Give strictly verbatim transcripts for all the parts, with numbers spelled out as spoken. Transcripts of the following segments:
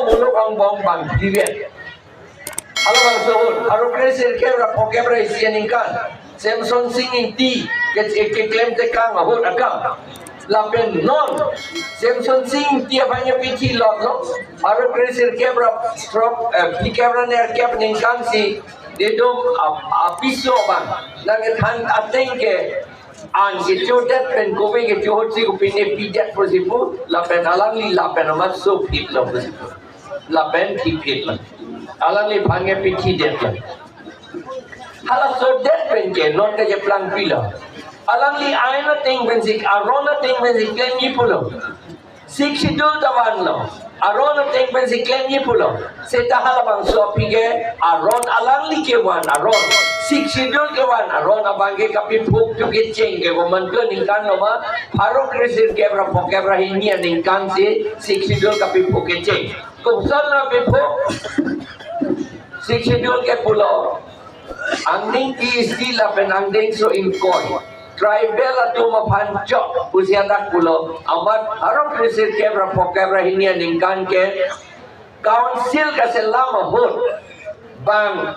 Polo angbong bang period. Halabangso ahut, pharo kre sirkep ra phokep ra isi aningkan Semson Sing Ingti ke, keklem tekang ahut akam. Lapen non Semson Sing Ingti aphan ke pithi lotlo. Pharo kre sirkep ra throk, eh, phlikep ra nerkep aningkan si, dedom ap-, apiso abang nangkethan ateng ke, an kechodet pen kove kecho ahut si kopine pidet pusi pu, lapen alangli lapen amat so phitlo pusi pu. Lapen thi phitlo. Alangliphan ke pithi detlo. Hala sodet pen ke non ke cheplang pilo. Alangli ain ateng pensi, aron ateng pensi klemji pulo. Sixth Schedule ta vanlo. Aron ateng pensi klemji pulo. Seta halabangso aphi ke aron, alangli kevan aron, Sixth Schedule kevan aron abang ke kapiphuk tu kecheng ke komantu aningkan lo ma, pharo kre sirkep ra phokep ra hini aningkan si Sixth Schedule kapiphuk kecheng. Kopuson ra piphuk? Sixth Schedule ke pulo, angdeng T S T lapen angdengso ingkoi, tribal atum aphan chot pusi adak pulo. Amat pharo kre sirkep ra phokep ra hini aningkan ke council kaselam ahut bang,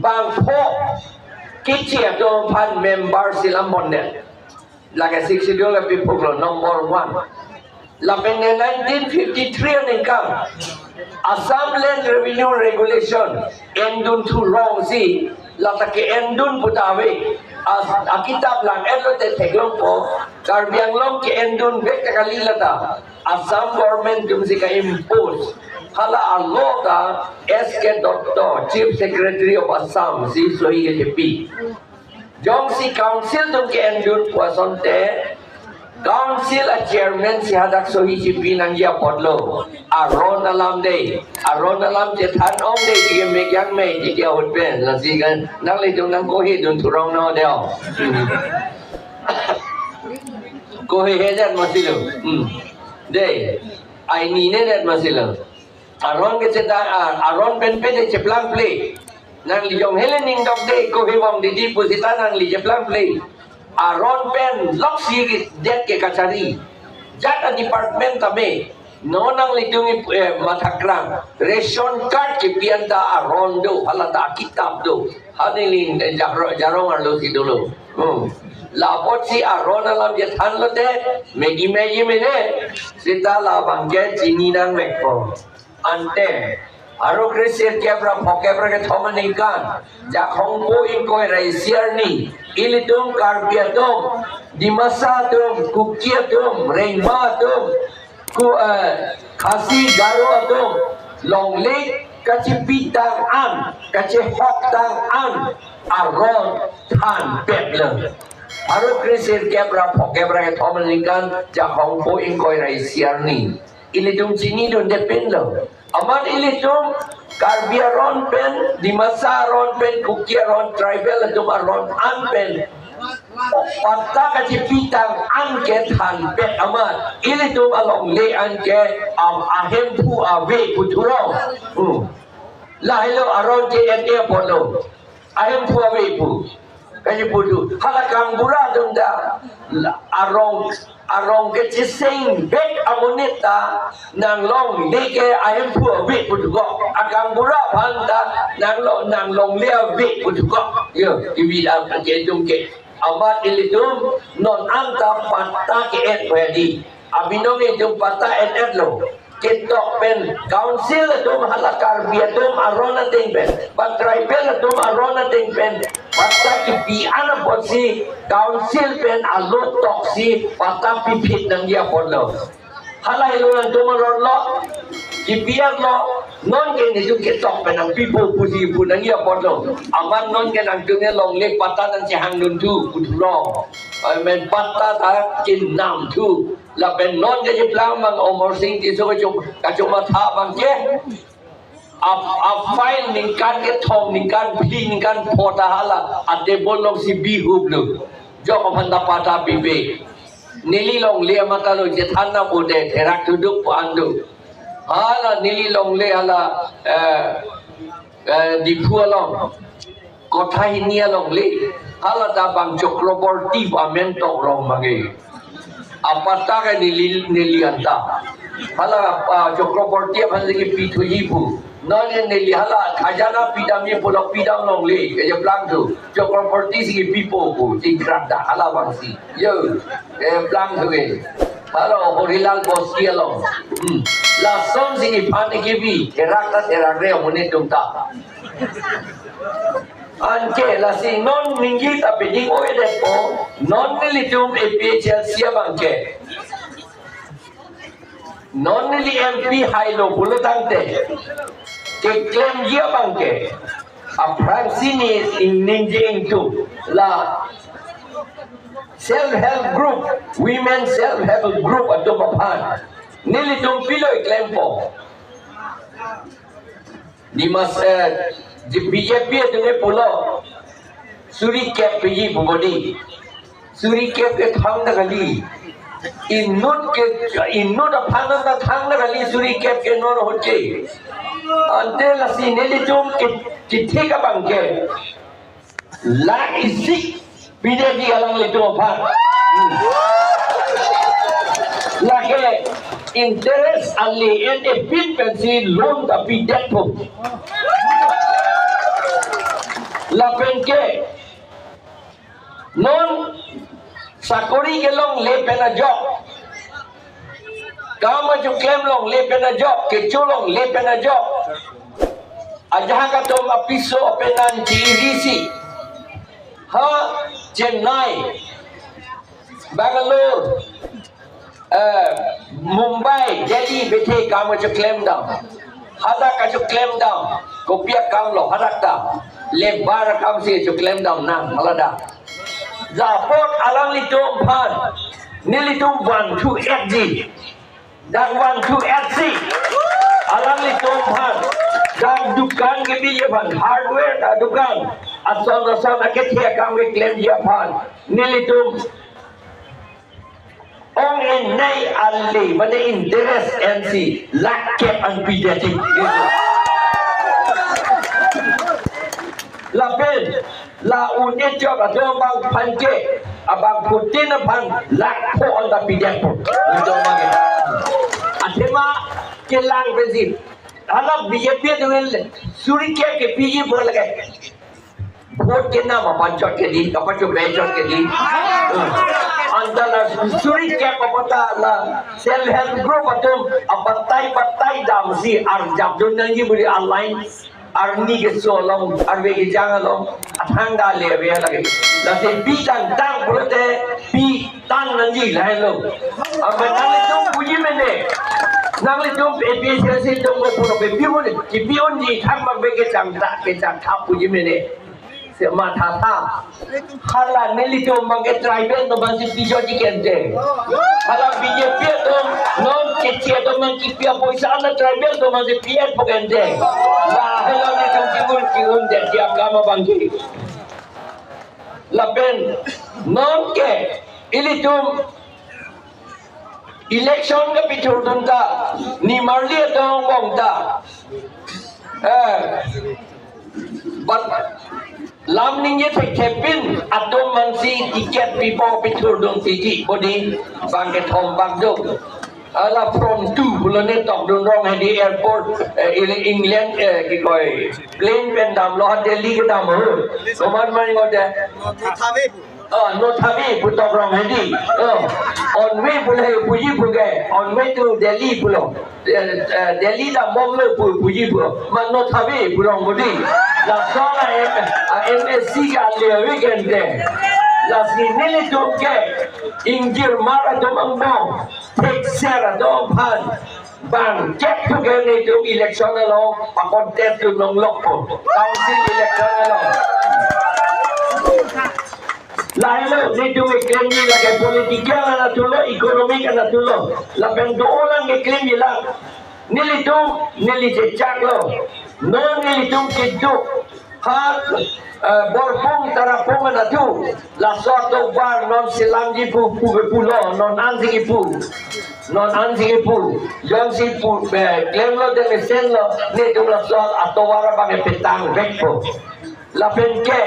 bang pho keche atum aphan member selam bondet. Lake Sixth Schedule ke piphuklo number one. Lapen nineteen fifty-three aningkan Assam Land Revenue Regulation endun thurong si, lata ke-endun puta ave. As, akitap lang-etlo te theklongpo, Karbi Anglong ke-endun vek ta kali lata. Assam government atum si ka-impose. Hala a-law ta S K Dutta, Chief Secretary of Assam, si sohi kechepi. Jongsi council atum ke-endun pu asonte, council a-chairman si hadak sohi chipi nangji apotlo. Aron alam dei. Aron alam chethan ong dei, tike mekyang mei, tike ahut pen. Lasi kan, nanglitum nangkohedun thurong non dei. Kohehedet masilo. Hmm. Dei. Ai ninedet masilo. Aron kechethan, ah, aron pen pe de cheplang ple. Nangli jong hele ning dok de, kohe bom didi pusita nangli cheplang ple. Aron pen loksi det ke kachari. Jat a-department tame. Non nanglitum, eh, mathakrang. Ration card kepi anta aron do, hala ta akitap do. Hanili, eh, jarong, jarong arlo si dolo. Hmm. Lapotsi aron alam chethanlote, megi megi mene. Sita labang ke chini nangvekpo. Ante, pharo kre sirkep ra phokep ra kethom aningkan Jakhong po ingkoi ra isi arni, ilitum Karbi atum, Dimasa atum, Kuki atum, Rengma atum, Ku, eh, Khasi Garo atum longle kachipitang an, kachehok tang an aron thanpetlo. Pharo kre sirkep ra phokep ra kethom aningkan Jakhong po ingkoi ra isi arni. Ilitum chinidunde pinlo. Amat ilitum Karbi aron pen, Dimasa aron pen, Kuki aron, tribal atum aron an pen patta kachipitang an ke thanpet amat ilitum alongle an ke, am, ahemphu ave pu thurong. Hmm. Lahelo aron ke et apotlo. Ahemphu ave pu. Kachipu thu. Hala kangbura atum ta arong, arong kecheseng vek amonit ta nanglongle ke ahemphu ave pu thukok. Akangbura aphan ta nanglo, nanglongle ave pu thukok. Yo, ivi da ke atum ke. Amat ilitum non anta patta ke-et padi. Abinong itum patta et-etlo. Ketok pen council atum hala Karbi atum aron ateng pen, ba tribal atum aron ateng pen patta kipi an apotsi council pen alo toksi patta piphit nangji apotlo. Hala helo nangtum aron lo, kipi an lo, non ke nitum ketok pen nangpipo pusi pu nangji apotlo. Amat non ke nangtum ke longle patta nangchehangdun thu, pu thurong. Amen, patta ta kinam thu. Lapen non kacheplang abang Amarsing Tisso kachom, kachomatha abang ke. A, a-file ningkan kethom, ningkan phli, ningkan pho ta hala a-table alongsi bihuplo. Jok aphan ta patta pipe. Neli longle amat ta lo, chethan nangpo de, therak thuduk pu an do. Hala neli longle hala, eh, eh, Diphu along Kotha hini alongle, hala ta bang Chakraborty pu amen tok rong mage. Apatta ke neli, neli anta. Hala, ah, Chakraborty aphan si kipi thuji pu. Non neli hala khajana pidamji pulo, pidam longle, kejaplang thu. Chakraborty si kipipo pu, chingkrak dak hala vangsi. Yo, kejaplang thu ke. Hala Horilal Bosti along. Hmm. Lason si iphan kipi, therak ta therakre amonit atum ta. Anke lasi non ningje ta piding-oidetpo, non nelitum A P H L C abang ke. Non neli M P hailo pulo tangte, keklemji abang ke, aphrangsi ne ning ningje ingtung, la self help group, women self help group atum aphan nelitum pilo klempo. Dimas, eh, di B J P atum ke pulo, suri kep piji pu bodi. Suri kep ke thangta kali. Inut ke, inut aphan ta thangta kali, suri kep ke non ahut ke. Ante lasi nelitum ke, kethek abang ke. Lakh isi pidetji alanglitum aphan. Hmm. Lake interest ale en epin pensi loan ta pidetpo. Lapen ke non sakori kelongle pen ajok, kam achoklem longle pen ajok, kecho longle pen ajok, ajahak atum apiso apenan chi-irisi, ha Chennai, Bangalore, eh, Mumbai, Delhi bethe kam achoklem dam. Hadak achoklem dam. Kopi akam lo hadak ta? Labour akam si achoklem dam nang, malada. Lapot alanglitum aphan nelitum one two eight ji. Dak one two eight si alanglitum aphan, dak dukan kebi aphan, hardware ta dukan, ason ason akethe akam keklemji aphan nelitum ong-enei ale, mane interest ensi lakh kep an pidetji. Lapen la un-e chot atum abang aphan ke, abangphutin aphan lakh pho an ta pidetpo. Nelitum abang ke. Athema kelang pensi, hala B J P atum suri kep kepiji pu lake. Vote kenam aphan chot kedi, kapacho pen chot kedi. Hmm. Anta la suri kep apot ta la self help group atum abatai batai damsi arjapdun nangji buri alai. Arni keso along, arve kejang along, athang ta le ave lake. Lasi pi tangtang pulote pi tan nangji lahenlo. Amat nanglitum puji mene. Nanglitum A P H L C atum ko puno pe pi un, kipi unji thang abang ke changta, kechangthap puji mene. Se matha tha. Hala nelitum abang ke tribal atum abang si pijotji kente. Hala B J P atum non keche atum abang kipi apoisa hala tribal atum abang si pi-etpo kente. Lahelo nelitum ki-un ki-undetji akam abang ke. Lapen non ke ilitum election kepithurdun ta, nimarli atum angbong ta. Eh, but lam ningje thekthe pin atum abang si ticket pipo pithurdun titi bodi abang kethom abang do. Hala from two pulo ne tokdun rong hedi airport, eh, Eng-, England, eh, kikoi plane pen damlo ha Delhi kedam ho. Komat mai ngode. Ah, Nothave pu tok rong hedi. Oh, on way pulo he puji pu ke, on way to Delhi pulo. Eh, eh, Delhi dambomlo pu puji pu. Ma Nothave pu rong bodi. Lason a M, a M A C ke ale ave kente. Lasi nelitum ke ingjirmar atum angbong, thekser atum aphan bang kep thu ke nelitum election along pa-contest dun longlokpo. Council election along. Lahelo nelitum keklemji lake political anatthu lo, economic anatthu lo. Lapen do-olang keklemji la. Nelitum, neli chechaklo. Non nelitum keduk ha, eh, Borpung Tarapung anatthu. Laso atovar non selamji pu, pu, pulo, non ansi kipu. Non ansi kipu. Jongsi pu, eh, klemlo de mesenlo, nelitum laso atovar abang petang vekpo. Lapen ke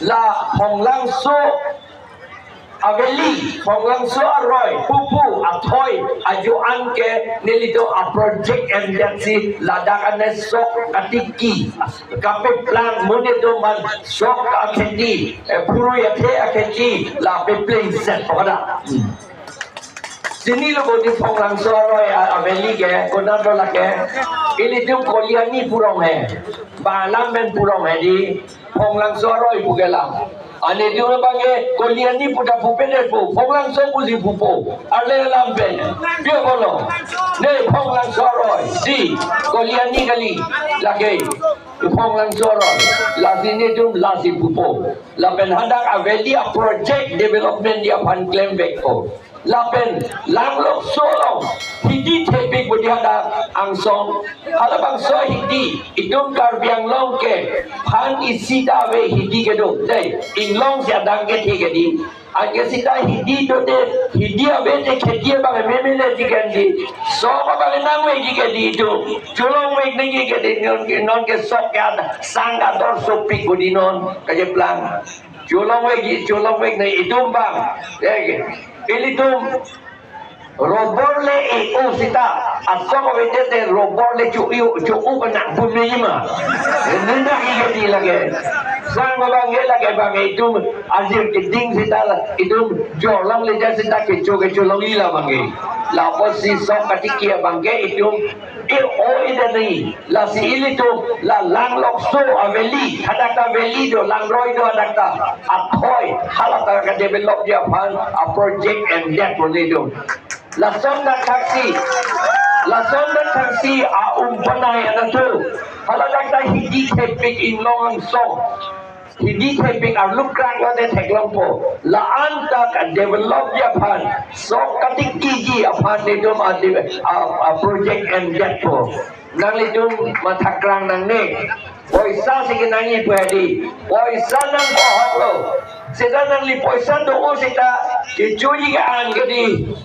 la Phonglangso Aveli, Phonglangso aroi, pupu, athoi, ajo-an ke nelitum aproject endet si ladak ane sok katiki, kapeplang, monit atum aphan sok akheti, eh, phurui athe akheti, la peplengset pada. Chinilo bodi Phonglangso aroi a-, aveli ke, konat do lake, ilitum Koliani pu arong he, ba alam pen pu arong he di, Phonglangso aroi pu ke la. Ane diu abang ke Koliani pu ta pupe de pu, Phonglangso pusi pupo. Arle alam pen. Pio bolo. Ne Phonglangso aroi. Si, Koliani kali. Lake. Phonglangso aroi. Lasi netum lasi pupo. Lapen hadak aveli aproject development dia aphan klem vekpo. Lapen langlokso along hidi thepik bodi hadak angsong. Halabangso hidi, itum Karbi Anglong ke phan isi ta ave hidi kedo. Dei, inglong si adang kethe kedi. Anke sita hidi do de, hidi ave te kheti abang meme le ji kendi. Sok abang nangveji kedi itum. Cholongvek nangji kedi non ke, non ke sok ke ada. Sang ador sopik bodi non. Kacheplang. Cholongvekji, cholongvek nang itum abang. Eh, ilitum rubber le e-o sita, asok ave te rubber le cho-o, cho-o kena bumi ma. Nenda ki kedi lake. Sang abang ke lake abang itum ajir keding sita la, itum jorlong le ja sita kecho kecho longji la abang ke. Lapusi sok katiki abang ke itum e-o ida nai. Lasi ilitum la langlokso aveli, hadak ta aveli do, langroi do hadak ta. Athoi, hala ta kadevelopji aphan aproject endet monit atum. Lason dak thaksi, lason dak thaksi a-umpanai anatthu. Haladak ta hidi thepik inglong angsong. Hidi thepik arlukrak lo de theklongpo. La-an ta kadevelopji aphan, sok katikiji aphan netum a, a, aproject endetpo. Nanglitum mathakrang nangne. Poisa si kenangji pu hedi. Poisa nangkok lo. Seta nangli poisa do-o seta kechoji ke-an kedi.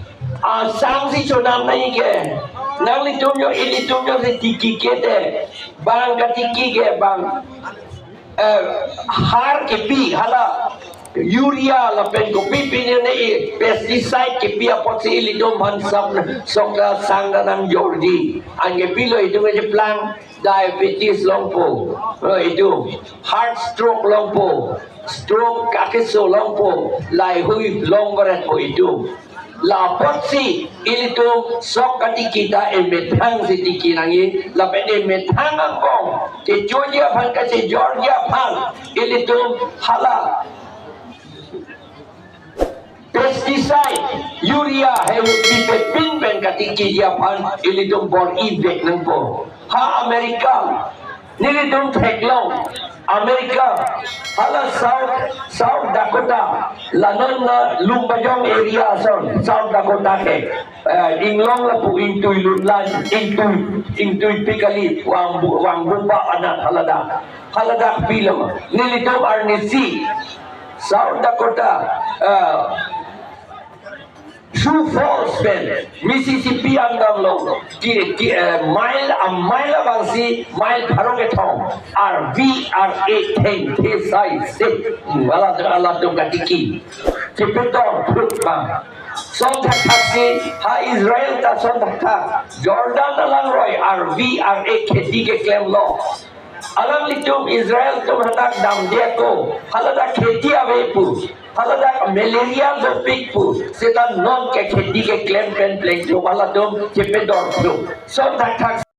Asang si chonam nangji ke. Nanglitum yo ilitum yo si tiki ke te. Bang katiki ke bang. Eh, har kepi hala urea lapen kopi pine ne, eh, pesticide kepi apotsi ilitum aphan sam sok ta sang ta nangjorji. Anke pilo itum kacheplang diabetes longpo. Eh, itum heart stroke longpo. Stroke kakeso longpo. Laheihui long baretpo itum. Lapotsi ilitum sok katiki ta emethang si tiki nangji, lapen emethang angkong kechoji aphan kachejorji aphan ilitum hala pesticide, urea, hei pipepin pen katikiji aphan ilitum bor-ivek nangpo. Ha America, nelitum theklong, America, hala South, South Dakota, la non na Lumbajong area ason, South Dakota ke, eh, inglong lapu ingtui lunlan, ingtui, ingtuipik kali, vangbu-, vangbupa anat haladak, haladak pilo, nelitum arnisi, South Dakota, eh, Sioux Falls pen Mississippi angdam along ki, ki, eh, mile, a mile abangsi mile pharo kethom R V R A thengthe sai se. Hmm, ala, alatum katiki. Chepedor phut bang. Son thakthak si ha Israel ta son thakthak. Jordan alangroi R V R A kheti keklemlo. Alanglitum Israel atum hadak damde ako, haladak kheti ave pu, haladak malaria dopik pu, seta non ke kheti keklem pen plenglo, halatum chepedor lo. Son thakthak